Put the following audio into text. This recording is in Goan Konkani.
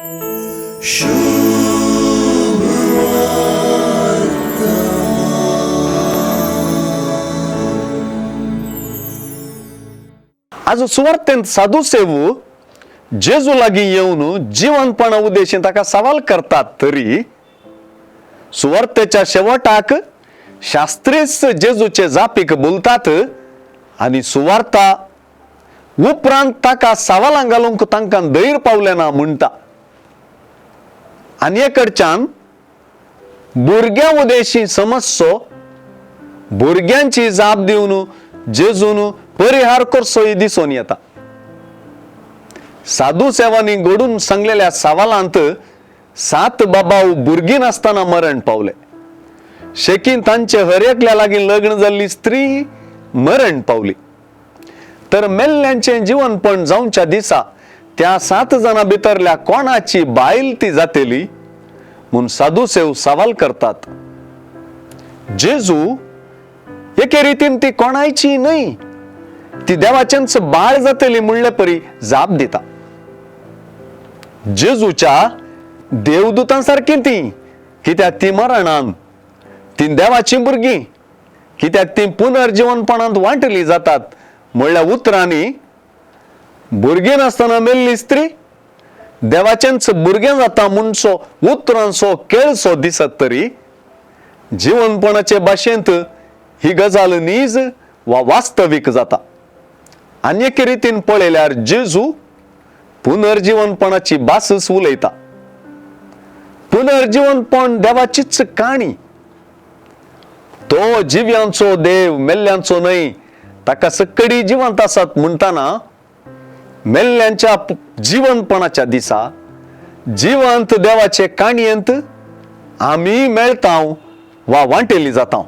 आज सुवार्तेंत साधू सेवू जेजू लागीं येवन जिवनपणा उद्देशीन ताका सवाल करतात तरी सुवार्तेच्या शेवटाक शास्त्रीच जेजूचे जापीक बोलतात आनी सुवार्ता उपरांत ताका सवालां घालूंक तांकां धैर्य पावलें ना म्हणटा. आनी कडच्यान भुरग्यां उदेशी समजचो भुरग्यांची जाप दिवन जेजून परिहार करचोय दिसून येता. साधू सेवांनी घडून सांगलेल्या सवालांत 7 बाबाव भुरगीं नासतना मरण पावले. शेकीन तांचे हर एकल्या लागीं लग्न जाल्ली स्त्री मरण पावली. तर मेल्ल्यांचें जिवनपण जावच्या दिसा त्या 7 जाणां भितरल्या कोणाची बायल ती जातली म्हूण साधू सेव सवाल करतात. जेजू एके रितीन ती कोणायची न्हय, ती देवाचेंच बाळ जातली म्हणले परी जाप दिता. जेजूच्या देवदूतां सारकी ती, कित्याक ती मरणान ती देवाची भुरगीं, कित्याक ती पुनर्जिवनपणांत वांटली जातात. म्हणल्या उतरांनी भुरगीं नासतना मेल्ली स्त्री देवाचेंच भुरगें जाता म्हणचो उतरांचो केळसो दिसत तरी जिवनपणाचे भाशेंत ही गजाल नीज वा वास्तवीक जाता. आनी एके रितीन पळयल्यार जेजू पुनर्जिवनपणाची भासच उलयता. पुनर्जिवनपण देवाचीच काणी. तो जिव्यांचो देव, मेल्ल्यांचो न्हय. ताका सकडी जिवंत आसात म्हणटाना मेल्ल्यांच्या जिवनपणाच्या दिसा जिवंत देवाचे काणयेंत आमी मेळता वा वांटेली जाता.